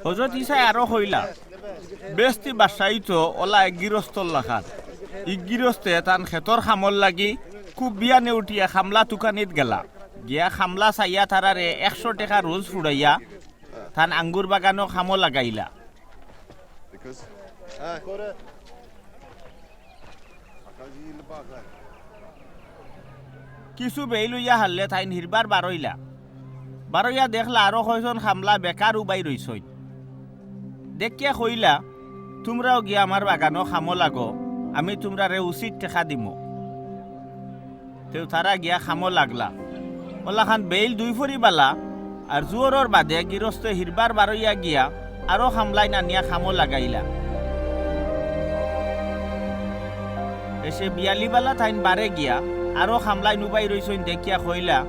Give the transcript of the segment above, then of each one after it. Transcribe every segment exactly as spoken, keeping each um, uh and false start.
হজরত ইছায় আরো কইলা, বেহেস্তি বাদশাই তো অলা এক গিরস্তর লাখান। ই গিরস্তে তান খেতর কামর লাগি খুব বিয়ানে উঠিয়া কামলা তুকানিত গেলা। গিয়া কামলা চাইয়া তারারে একশো টেকা রুজ ফুড়াইয়া তান আঙ্গুর বাগানো কামো লাগাইলা। কিছু বেইল অইয়া হারলে তাইন হিরবার বারইলা। বারইয়া দেখলা আরো কয়জন কামলা বেকার উবাই রইছইন। দেখিয়া কইলা, তুমরাও গিয়া আমার বাগানো কামো লাগো, আমি তুমরারে উচিত টেকা দিমু। তেউ তারা গিয়া কামো লাগলা। অলাখান বেইল দুই ফরি বালা, আর জুয়রর বাদে গিরস্তে হিরবার বারইয়া গিয়া আরো কামলাইন আনিয়া কামো লাগাইলা। এশে বিয়ালি বালা তাইন বারে গিয়া আরো কামলাইন উবাই রইছইন দেখিয়া কইলা,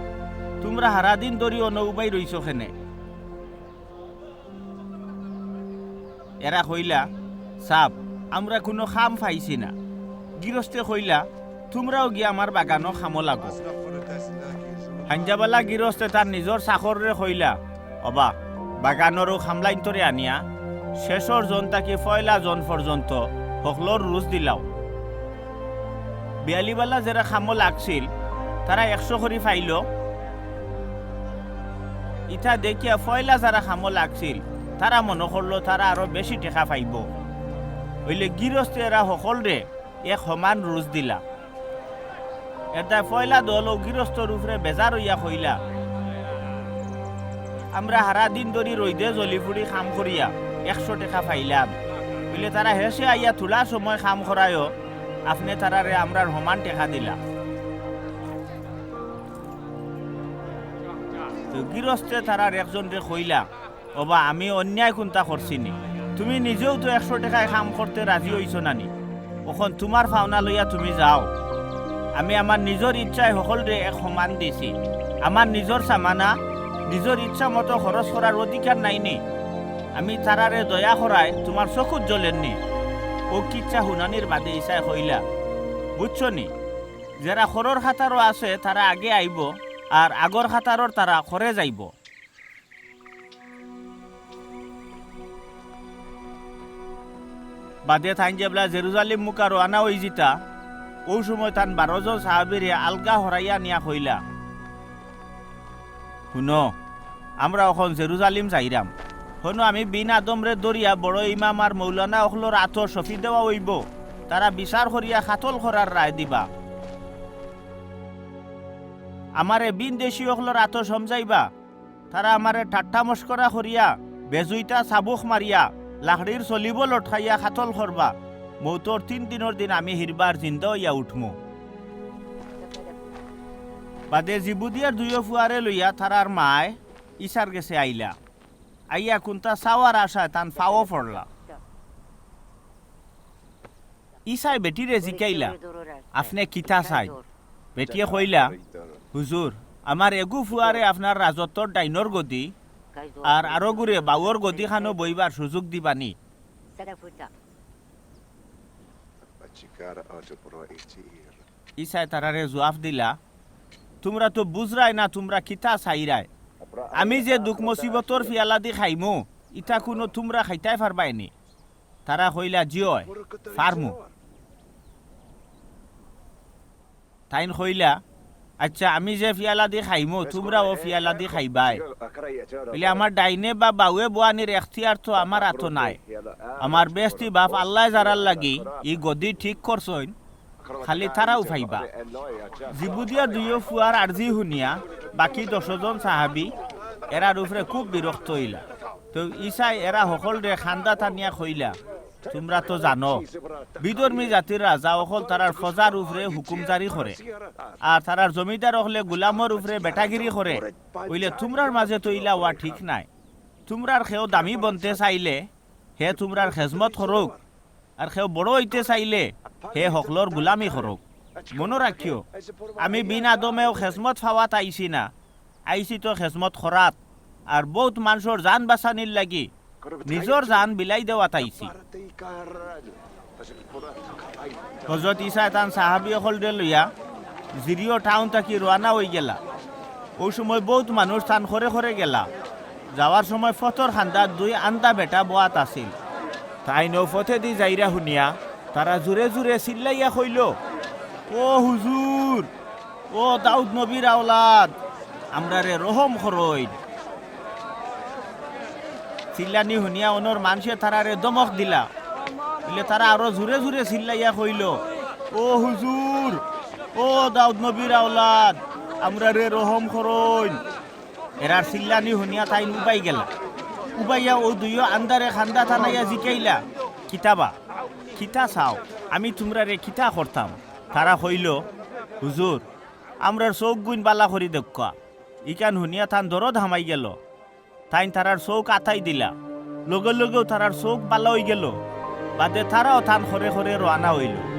তুমরা হারাদিন ধরি অনো উবাই রইছো কেনে? এরা কইলা, সাব, আমরা কুনু কাম পাইছি না। গিরস্তে কইলা, তুমরাও গিয়া আমার বাগানো কামো লাগো। হাইঞ্জাবালা গিরস্তে তার নিজর চাকররে কইলা, ওবা, বাগানর অউ কামলাইন্তরে আনিয়া শেষর জন থাকি পয়লা জন পর্যন্ত হকলর রুজ দিলাও। বিয়ালিবালা যেরা কামো লাগছিল, তারা একশো করি পাইলো। ইতা দেখিয়া পয়লা যারা কামো লাগছিল, তারা মনো করলো তারা আরো বেশি টেকা পাইবো। অইলে গিরস্তে এরা হকলরে এক সমান রুজ দিলা। এরদায় পয়লা দল অউ গিরস্তর উপরে বেজার অইয়া কইলা, আমরা হারাদিন ধরি রইদে জ্বলি ফুড়ি কাম করিয়া একশো টেকা পাইলাম, অইলে তারা হেষে আইয়া থুড়া সময় কাম করায়ও আপনে তারারে আমরার সমান টেকা দিলা। তো গিরস্তে তারার একজনরে কইলা, ওবা, আমি অন্যায় কুনতা করছি নি? তুমি নিজেও তো একশো টেকায় কাম করতে রাজি অইছো না নি? অখন তুমার পাওনা লইয়া তুমি যাও। আমি আমার নিজর ইচ্ছায় হকলরে এক সমান দিছি। আমার নিজর সামানা নিজর ইচ্ছা মতো খরচ করার অধিকার নাই নি? আমি তারারে দয়া করায় তুমার চকুত জ্বলের নি? অউ কিচ্ছা হুনানির বাদে ইছায় কইলা, বুঝছো নি? যেরা খরর কাতারো আছে, তারা আগে আইবো, আর আগর কাতারর তারা খরে যাইবো। বাদে তাইন যেবলা জেরুজালিম মুখা রওয়ানা অইযিতা, অউ সময় তান বারো জন সাহাবিরে আলগা হরাইয়া নিয়া কইলা, হুনো, আমরা অখন জেরুজালিম যাইরাম। হনো আমি বিন আদমরে ধরিয়া বড় ইমাম আর মৌলানা অকলর আতো সঁপি দেওয়া অইবো, তারা বিচার করিয়া কাতল করার রায় দিবা। আমারে বিন দেশি অকলর আতো সমঝাইবা, তারা আমারে ঠাট্টা মস্করা করিয়া, বেজুইতা চাবুক মারিয়া, লাকড়ির সলিবো লটকাইয়া কাতল করবা। মউতর তিন দিনর দিন আমি হিরবার জিন্দা অইয়া উঠমু। বাদে জিবুদিয়ার দুইও ফুয়ারে লইয়া তারার মায় ইছার গেছে আইলা। আইয়া কুন্তা চাওয়ার আশায় তান ফাও পড়লা। ইছায় বেটিরে জিকাইলা, "আপনে কিতা চাইন?" বেটিয়ে কইলা, "হুজুর, আমার এগু ফুয়ারে আপনার রাজত্বর ডাইনর গদি আর আরোগুরে বাউর গদিখানো বইবার সুযোগ দিবানি।" ইছায় তারারে জুয়াফ দিলা, "তুমরা তো বুঝরায় না তুমরা কিতা চাইরায়। আমি যে দুখ মুসিবতর ফিয়ালাদি খাইমু, ইতা কুনু তুমরা খাইতায় পারবায়নি?" তারা কইলা, "জি অয়, পারমু।" তাইন কইলা, "আইচ্ছা, আমি যে ফিয়ালাদি খাইমু, তুমরাও ফিয়ালাদি খাইবায়।" অইলে আমার ডাইনে বা বাউয়ে বওয়ানির এখতিয়ার তো আমার আতো নাই। আমার বেহেস্তি বাপ আল্লায় যারার লাগি ই গদি ঠিক করছইন, খালি তারাউ পাইবা। জিবুদিয়া দুইও ফুয়ার আরজি হুনিয়া বাকি দশ জন সাহাবি এরার উপরে খুব বিরক্ত অইলা। তো ইছায় এরা হকলরে কান্দাত আনিয়া কইলা, "তুমরা তো জানো, বিধর্মী জাতির রাজা অকল তারার ফজার উপরে হুকুম জারি করে, আর তারার জমিদার অকলে গুলামর উপরে বেটাগিরি করে, অইলে তুমরার মাঝে তো ইলা অওয়া ঠিক নায়। তুমরার কেউ দামি বনতে চাইলে হে তুমরার খেজমত করউক, আর কেউ বড় অইতে চাইলে হে হকলর গুলামি করউক। মনো রাখিও, আমি বিন আদমেও খেজমত পাওয়াত আইছি না, আইছি তো খেজমত করাত, আর বউত মানষর জান বাচানির লাগি নিজর জান বিলাই দেওয়াত আইছি।" হজরত ইছায় তান সাহাবি অকলরে লইয়া জিরিও টাউন থাকি রওয়ানা অইগেলা। অউ সময় বউত মানুষ তান খরে খরে গেলা। যাওয়ার সময় ফথর খান্দাত দুই আন্দা বেটা বওয়াত আছিল। তাইন অউ ফথেদি যাইরা হুনিয়া তারা জুরে জুরে চিল্লাইয়া কইলো, "ও হুজুর, ও দাউদ নবীর আওলাদ, আমরারে রহম করইন।" চিল্লানি হুনিয়া অনর মানষে তারারে ধমক দিলা। অইলে তারা আরো জুরে জুরে চিল্লাইয়া কইলো, "ও হুজুর, ও দাউদ নবীর আওলাদ, আমরারে রহম করইন।" এরার চিল্লানি হুনিয়া তাইন উবাই গেলা। উবাইয়া অউ দুইও আন্দারে খান্দা টানাইয়া জিকাইলা, "কিতাবা, কিতা চাও? আমি তুমরারে কিতা করতাম?" তারা কইলো, "হুজুর, আমরার চউখগুইন বালা করি দেখউক্কা।" ইখান হুনিয়া তান দরদ হামাই গেলো। তাইন তারার চউখ আতাই দিলা। লগে লগেউ তারার চউখ বালা অইগেলো। বাদে তারাও তান খরে খরে রওয়ানা অইলো।